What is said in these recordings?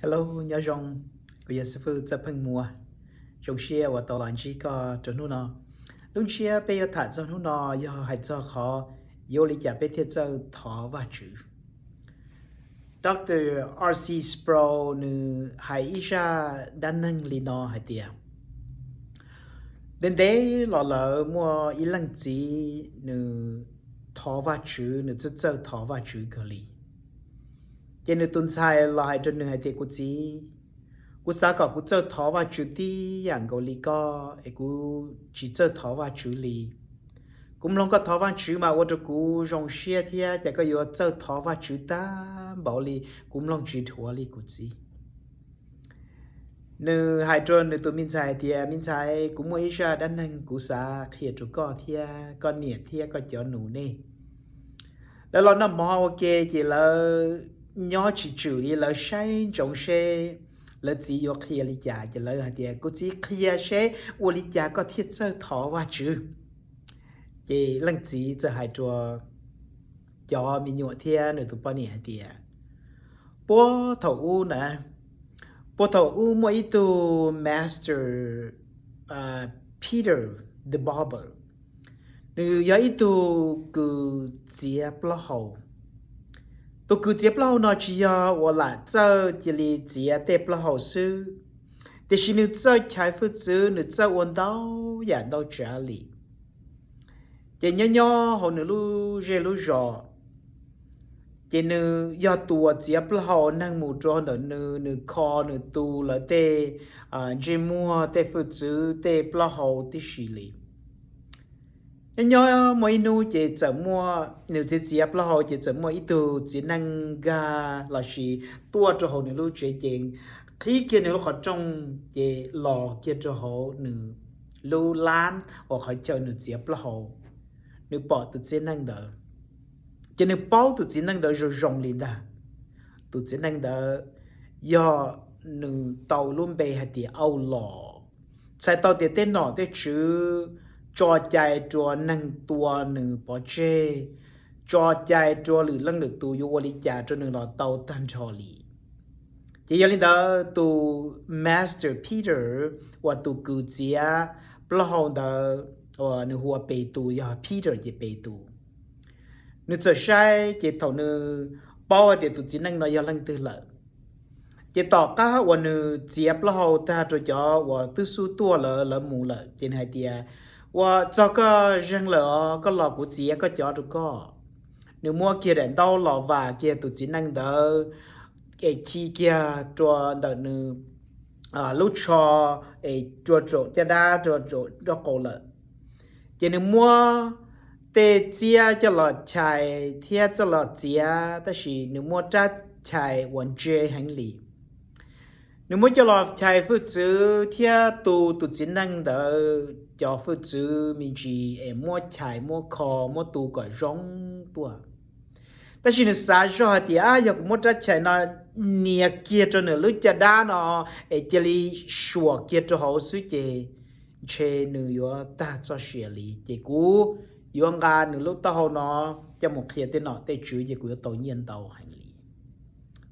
Hello, nyob zoo. Kuv yog xib fwb Txawj Pheej Muas. Zoo siab uas tau los ntsib koj rau hnub no. Lub ntsiab peb yuav tham txog hnub no yog hais txog qhov yuav ua li cas peb thiaj txawj thov Vajtswv. Doctor R C Sproul nws hais ib zaj dab neeg li no hais tias, ntev ntev los lawm muaj ib leej txiv nws thov Vajtswv, nws txawj txawj thov Vajtswv kawg li. Ces nws tus ntxhais los hais rau nws hais tias, kuv txiv, kuv xav kom kuv txawj thov Vajtswv tib yam nkaus li koj es kuv tsis txawj thov Vajtswv li. Kuv mloog koj thov Vajtswv mas ua rau kuv zoo siab thiab, cas koj yuav txawj thov Vajtswv tag npaum li, kuv mloog tsis dhuav li kuv txiv. Nws hais rau nws tus me ntxhais hais tias, me ntxhais, kuv muaj ib zaj dab neeg kuv xav qhia rau koj thiab koj niam thiab koj cov nus nej. Lawv los noj mov ua ke ces lawv nyob tsis tswm li, lawv saib ntsoov seb lawv txiv yuav qhia li cas, ces lawv hais tias, kuv txiv, qhia seb ua li cas koj thiaj txawj thov Vajtswv. Ces leej txiv txawm hais rau cov me nyuam thiab nws tus poj niam hais tias, puag thaum ub na, puag thaum ub muaj ib tug Master Peter the Barber, nws yog ib tug kws txiav plaub hau. Tus kws txiav plaub hau no tsis yog uas lam txawj cia li txiav tej plaub hau xwb, tiam sis nws txawj chais hwj txwv, nws txawj ua ntau yam ntau tsav li. Ces nyob nyob hauv nws lub zej lub zos, ces nws yog tus uas txiav plaub hau neeg mus rau ntawm nws, nws kho nws tu lawv tej ntsej muag, tej hwj txwv, tej plaub hau tib si li. Nyob nyob muaj ib hnub ces txawm muaj, nws txiav txiav plaub hau ces txawm muaj ib tug txiv neej nkag lossis tuaj rau hauv nws lub tsev, ces qhib kiag nws lub qhov rooj ces los kiag rau hauv nws lub lab uas qhov chaw nws txiav plaub hau. Nws pom tus txiv neej ntawd, ces nws paub tus txiv neej ntawd zoo zoo li ntag. Tus txiv neej ntawd yog, nws tau lub npe hais tias Au Los, txhais tau tias tej nom tej tswv tso cai rau neeg tua nws pov tseg, tso cai rau lwm leej lwm tus yuav ua li cas rau nws los tau tag nrho li. Ces yog li ntawd tus Master Peter uas tus kws txiav plaub hau ntawd, uas nws hu ua Petus, yog Peter ces Petus, nws txawm saib ces thaum nws paub hais tias tus txiv neej no yog leej twg lawm, ces tom qab uas nws txiav plaub hau tag rau cov uas twb xub tuaj lawm lawv mus lawm ces nws hais tias, ua txog koj zeeg lawm os, koj los kuv txiav koj cov rau koj. Nws muab kiag daim ntaub los vam kiag tus txiv neej ntawd es khi kiag rau ntawm nws lub tsho es rua rau caj dab rua rau nraub qaum lawm. Ces nws muab tej txiab coj los chais thiab coj los txiav, tab sis nws muab rab chais uas ntse heev li. Nws muab coj los chais hwj txwv thiab tu tus txiv neej ntawd cov hwj txwv me ntsis es muab chais muab kho muab tu kom zoo tuaj. Tab sis nws xav zoj hais tias, yog kuv muab rab chais no nias kiag rau nws lub caj dab no es cia li suam kiag rau hauv xwb ces ntshe nws yuav tag txoj sia li. Ces kuv yuav nqa nws lub taub hau no coj mus qhia tej nom tej tswv ces kuv yuav tau nyiaj ntau heev li.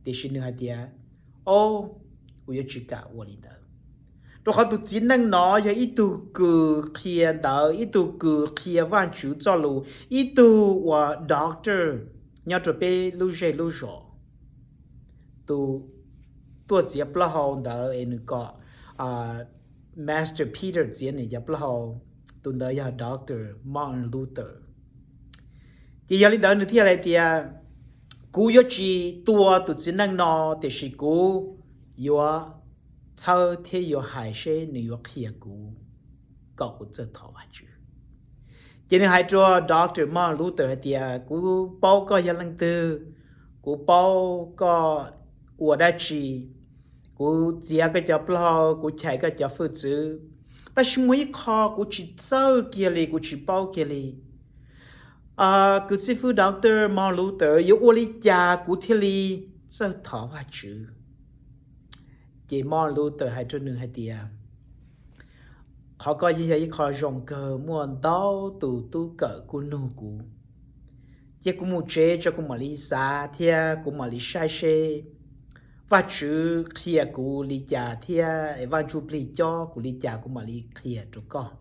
Tiam sis nws hais tias, o, kuv yuav tsis kam ua li ntawd, rau qhov tus txiv neej no yog ib tug kws qhia ntawv, ib tug kws qhia Vajtswv txoj lus, ib tug uas doctor nyob rau peb lub zej lub zos. Tus tuaj txiav plaub hau ntawd es nws kom Master Peter txiav nws cov plaub hau, tus ntawd yog Doctor Martin Luther. Ces yog li ntawd nws thiaj li hais tias, kuv yuav tsis tua tus txiv neej no, tiam sis kuv yuav txhawb thiab yuav hais seb nws yuav qhia kuv kom kuv txawj thov Vajtswv. Ces nws hais rau Doctor Martin Luther hais tias, kuv paub koj yog leej twg, kuv paub koj ua dab tsi, kuv txiav koj cov plaub hau, kuv chais koj cov hwj txwv, tab sis muaj ib qho kuv tsis txawj kiag li, kuv tsis paub kiag li. Kws xib fwb Doctor Martin Luther, yuav ua li cas kuv thiaj li txawj thov Vajtswv? Ces Martin Luther hais rau nws hais tias, qhov ko yeej yog ib qho zoo kawg, muaj ntau tus tub kawm kuj nug kuv, ces kuv mus tsev tso kuv mam li xav thiab kuv mam li saib seb Vajtswv qhia kuv li cas thiab Vaj Ntsujplig cob kuv li cas kuv mam li qhia rau koj.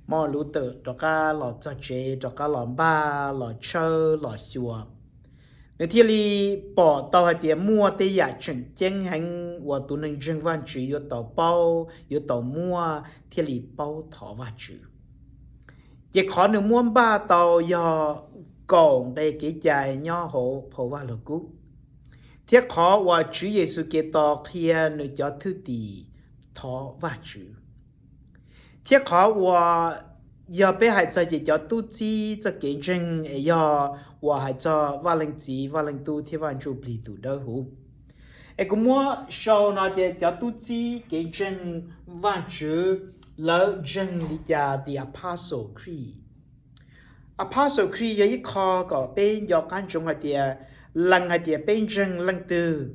Martin Luther rov qab los txog tsev, rov qab los npaj, los tshawb, los xyuas, nws thiaj li pom tau hais tias muaj tej yam tseem ceeb heev uas tus neeg ntseeg Vajtswv yuav tau paub, yuav tau muaj thiaj li paub thov Vajtswv. Ces qhov nws muab npaj tau yog kaum nqe kev cai nyob hauv phau Vaj Lug Kub, thiab qhov uas Tswv Yexus Khetos qhia nws cov thwj tim thov Vajtswv, thiab qhov uas yog peb hais txog ces cov tub txib txoj kev ntseeg es yog uas hais txog Vaj Leej Txiv, Vaj Leej Tub thiab Vaj Ntsujplig tus Dawb Huv. Es kuv muab sau no tias cov tub txib kev ntseeg Vajtswv, lawv ntseeg li cas, the Apostle Creed. Apostle Creed yog ib qho kom peb nco qab ntsoov hais tias, lees hais tias peb ntseeg leej twg?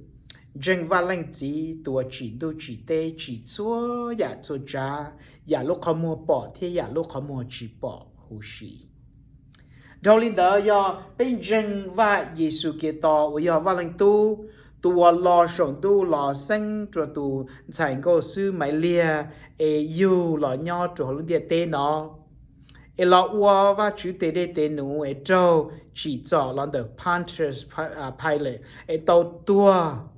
Ntseeg Vaj Leej Txiv tus uas tsim ntuj tsim teb, tsim txhua yam txhua tsav, yam lub qhov muag pom thiab yam lub qhov muag tsis pom huv si. Dhau li ntawd yog peb ntseeg Vaj Yexus Khetos uas yog Vaj Leej Tub, tus uas los saum ntuj los xeeb rua tus ntxhais nkauj xwb Maiv Liag es yug los nyob rau hauv lub ntiaj teb no, es los ua Vajtswv tes dej tes num es raug tsim txom los ntawm Pontius Pilate es tau tuag,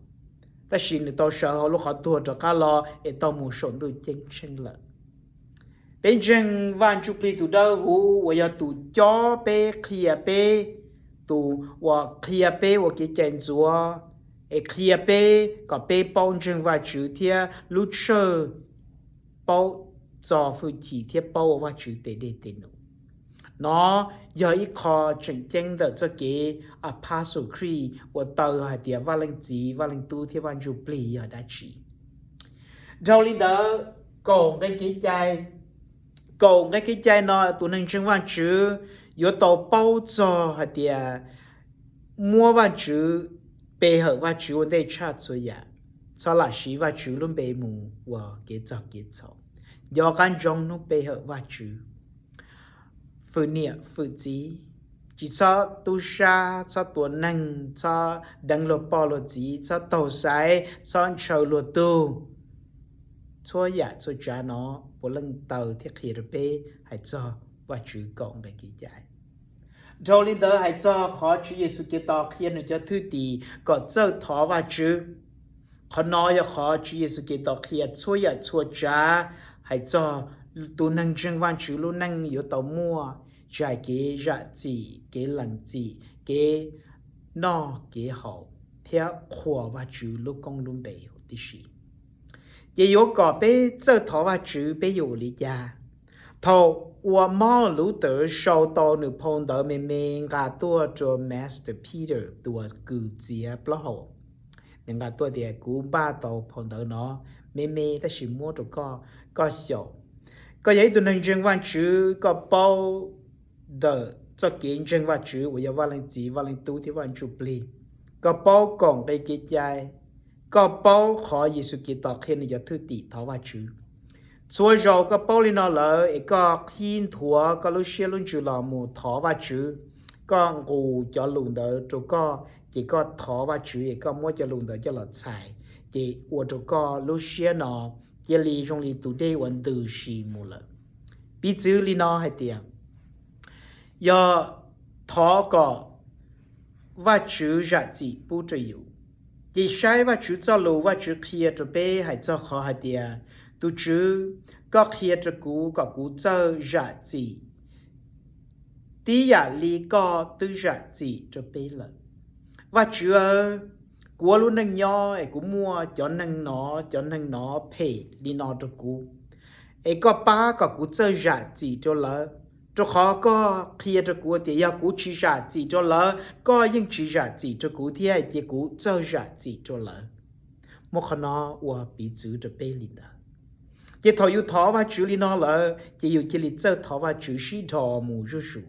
tab sis nws tau sawv hauv lub qhov tuag rov qab los es tau mus saum ntuj ceeb tsheej lawm. Peb ntseeg Vaj Ntsujplig tus Dawb Huv uas yog tus cob peb, qhia peb, tus uas qhia peb ua kev cai ntxuav, es qhia peb kom peb paub ntseeg Vajtswv thiab lub tshawj paub txo hwj chim thiab paub ua Vajtswv tes dej tes num. No yog ib qho tseem ceeb ntawm txoj kev Apostle Creed uas taw hais tias Vaj Leej Txiv, Vaj Leej Tub thiab Vaj Ntsujplig yog dab tsi. Dhau li ntawd, kaum nqe kev cai, kaum nqe kev cai no tus neeg ntseeg Vajtswv yuav tau paub txog hais tias muab Vajtswv, pe hawm Vajtswv ua ntej tshaj txhua yam, txhob lam siv Vajtswv lub npe mus ua kev txog kev txhaum, nco qab ntsoov hnub pe hawm Vajtswv, fwm niam fwm txiv, tsis txhob tub sab, txhob tua neeg, txhob deev luag poj luag txiv, txhob taug xaiv, txhob ntshaw luag tug. Txhua yam txhua tsav no puav leej taw thiab qhia rau peb hais txog Vajtswv kaum nqe kev cai. Dhau li ntawd hais txog qhov Tswv Yexus Khetos qhia nws cov thwj tim kom txawj thov Vajtswv. Qhov no yog qhov Tswv Yexus Khetos qhia txhua yam txhua tsav hais txog tus neeg ntseeg Vajtswv lub neej yuav tau muaj, tsis hais kev zam txim, kev lees txim, kev noj kev haus, thiab qhuas Vajtswv lub koob lub npe huv tib si. Ces yuav kom peb txawj thov Vajtswv peb yuav ua li cas? Thaum uas Martin Luther sau tau nws phau ntawv me me nqa tuaj rau Master Peter tus uas kws txiav plaub hau, nws nqa tuaj tias, kuv npaj tau phau ntawv no me me tab sis muab rau koj, koj xyaum. Koj yog ib tug neeg ntseeg Vajtswv, koj paub ntawm txoj kev ntseeg Vajtswv uas yog Vaj Leej Txiv, Vaj Leej Tub thiab Vaj Ntsujplig. Koj paub kaum nqe kev cai, koj paub qhov Yexus Khetos qhia nws cov thwj tim thov Vajtswv. Txhua zaus koj paub li no lawm es koj qhib nthuav koj lub siab lub ntsws los mus thov Vajtswv. Koj nqus cov lus ntawd rau koj, ces koj thov Vajtswv es koj muab cov lus ntawd coj los txhais, ces ua rau koj lub siab no cia li zoo li tus dej uas ntws si mus lawm. Piv txwv li no hais tias, yog thov kom Vajtswv zam txim pub rau yus, ces saib Vajtswv txoj lus, Vajtswv qhia rau peb hais txog qhov hais tias, tus Tswv, koj qhia rau kuv kom kuv txawj zam txim tib yam li koj twb zam txim rau peb lawm. Vajtswv, kuv ua lub neej nyob es kuv muaj cov neeg no, cov neeg no phem li no rau kuv, es koj pab kom kuv txawj zam txim rau lawv, rau qhov koj qhia rau kuv tias yog kuv tsis zam txim rau lawv, koj yeej tsis zam txim rau kuv thiab, ces kuv txawj zam txim rau lawv. Muab qhov no ua piv txwv rau peb li ntawd. Ces thaum yus thov Vajtswv li no lawm, ces yus cia li txawj thov Vajtswv sib dhos mus zuj zus.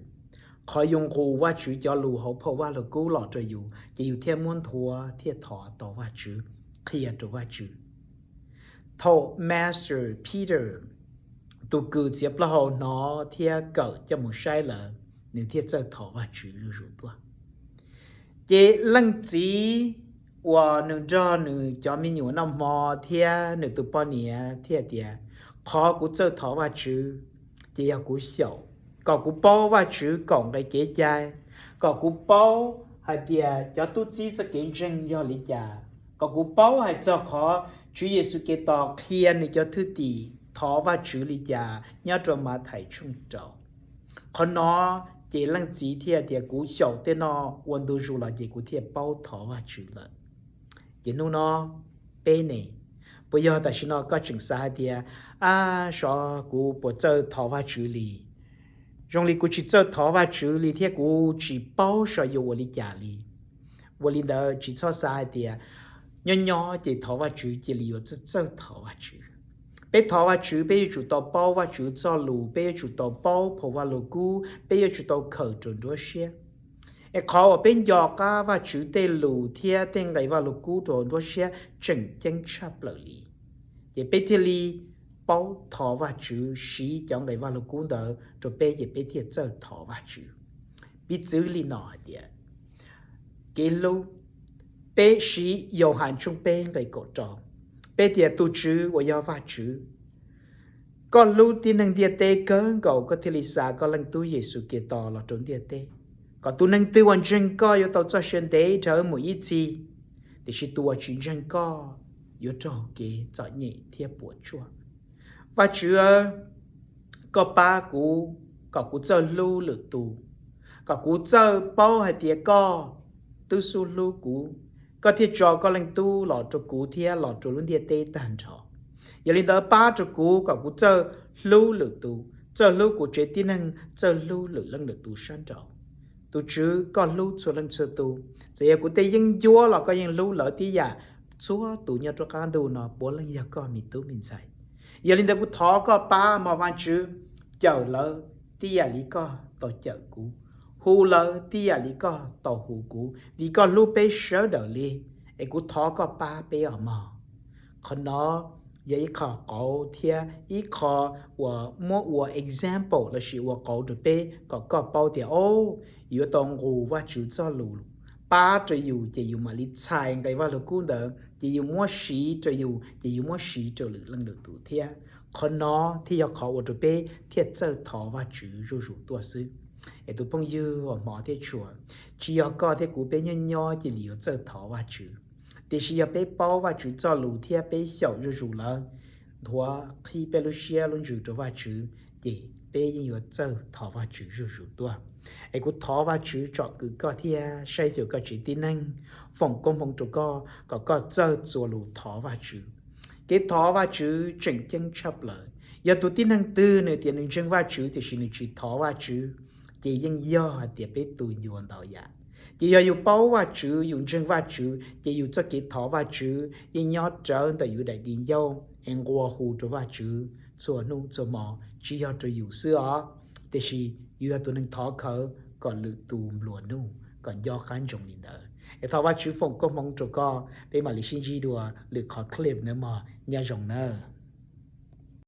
Qhov yus nqus Vajtswv cov lus hauv phau Vaj Lug Kub los rau yus, ces yus thiaj muab nthuav thiaj thov tau Vajtswv, qhia rau Vajtswv. Thaum Master Peter, tus kws txiav plaub hau, hnov thiab kawm coj mus saib lawm, nws thiaj txawj thov Vajtswv zuj zus tuaj. Ces leej txiv uas nws nrog nws cov me nyuam noj hmo thiab nws tus poj niam thiaj tias, qhov kuv txawj thov Vajtswv ces yog kuv xyaum kom kuv paub Vajtswv kaum nqe kev cai, kom kuv paub hais tias cov tub txib txoj kev ntseeg yog li cas, kom kuv paub hais txog qhov Tswv Yexus Khetos qhia nws cov thwj tim thov Vajtswv li cas nyob rau Mathais tshooj rau. Qhov no ces leej txiv thiaj tias, kuv xyaum tej no ua ntu zus los ces kuv thiaj paub thov Vajtswv lawm. Ces hnub no peb ne, puas yog tam sim no koj tseem xav hais tias, ab, sov kuv puas txawj thov Vajtswv li? Zoo li kuv tsis txawj thov Vajtswv li thiab kuv tsis paub sov yuav ua li cas li. Ua li ntawd tsis txhob xav hais tias nyob nyob ces thov Vajtswv cia li yuav txawj txawj thov Vajtswv. Peb thov Vajtswv peb yuav tsum tau paub Vajtswv txoj lus, peb yuav tsum tau paub phau Vaj Lug Kub, peb yuav tsum tau khaws rau nruab siab. Es qhov uas peb nco qab Vajtswv tej lus thiab tej nqe Vaj Lug Kub rau nruab siab tseem ceeb tshaj plaws li, ces peb thiaj li paub thov Vajtswv, siv cov nqe Vaj Lug Kub ntawd rau peb ces peb thiaj txawj thov Vajtswv. Piv txwv li no hais tias, kev hlub, peb siv Yauhas tshooj peb nqe kaum rau, peb tias, tus Tswv uas yog Vajtswv, koj hlub tib neeg ntiaj teb kawg nkaus koj thiaj li xa koj Leej Tub Yexus Khetos los rau ntiaj teb, kom tus neeg twg uas ntseeg koj yuav tau txoj sia ntev dhawv mus ib txhis, tiam sis tus uas tsis ntseeg koj yuav raug kev txom nyem thiab puas tsuaj. Vajtswv, koj pab kuv kom kuv txawj hlub lwm tus, kom kuv txawj paub hais tias koj twb xub hlub kuv, koj thiaj tso koj Leej Tub los rau kuv thiab los rau lub ntiaj teb tag nrho. Yog li ntawd pab rau kuv kom kuv txawj hlub lwm tus, txawj hlub kuv tsev tib neeg, txawj hlub lwm leej lwm tus sab nraud. Tus Tswv, koj hlub txhua leej txhua tus, txawm yog kuv tej yeeb ncuab los koj yeej hlub lawv tib yam. Txhua tus nyob rau qab ntuj no puav leej yog koj me tub me ntxhais. Yog li ntawd kuv thov koj pab mog Vajtswv, cawm lawv tib yam li koj tau cawm kuv, hu lawv tib yam li koj tau hu kuv, vim koj hlub peb sawv daws li. Es kuv thov koj pab peb os mog. Qhov no yog ib qho qauv thiab ib qho uas muab ua example lossis ua qauv rau peb kom koj paub tias, o, yuav tau nqus Vajtswv txoj lus pab rau yus ces yus mam li txhais nqe Vaj Lug Kub ntawd ces yus muab siv rau yus ces yus muab siv rau lwm leej lwm tus thiab. Qhov no thiaj yog qhov ua rau peb thiaj txawj thov Vajtswv zuj zus tuaj xwb. Es tus phooj ywg uas hmov thiab tshua, tsis yog koj thiab kuv peb nyob nyob cia li yuav txawj thov Vajtswv, tiam sis yog peb paub Vajtswv txoj lus thiab peb xyaum zuj zus lawm, nthuav qhib peb lub siab lub ntsws rau Vajtswv, ces peb yeej yuav txawj thov Vajtswv zuj zus tuaj. Es kuv thov Vajtswv tsom kwm koj thiab saib xyuas koj tsev tib neeg, foom koob hmoov rau koj kom koj txawj txuas lus thov Vajtswv. Kev thov Vajtswv tseem ceeb tshaj plaws. Yog tus tib neeg twg nws tias nws ntseeg Vajtswv tiam sis nws tsis thov Vajtswv, ces yeej yog hais tias peb tu ncua ntau yam. Ces yog yus paub Vajtswv, yus ntseeg Vajtswv, ces yus txoj kev thov Vajtswv yeej nyob rawv ntawm yus daim di ncauj es nqua hu rau Vajtswv txhua hnub txhua hmo, tsis yog rau yus xwb os, tiam sis yus yog tus neeg thov khawv kom lwm tus nplua nuj kom nco qab ntsoov li ntawd. Es thov Vajtswv foom koob hmoov rau koj, peb mam li sib ntsib dua lwm qhov clip nawb mog, nyob zoo nawb.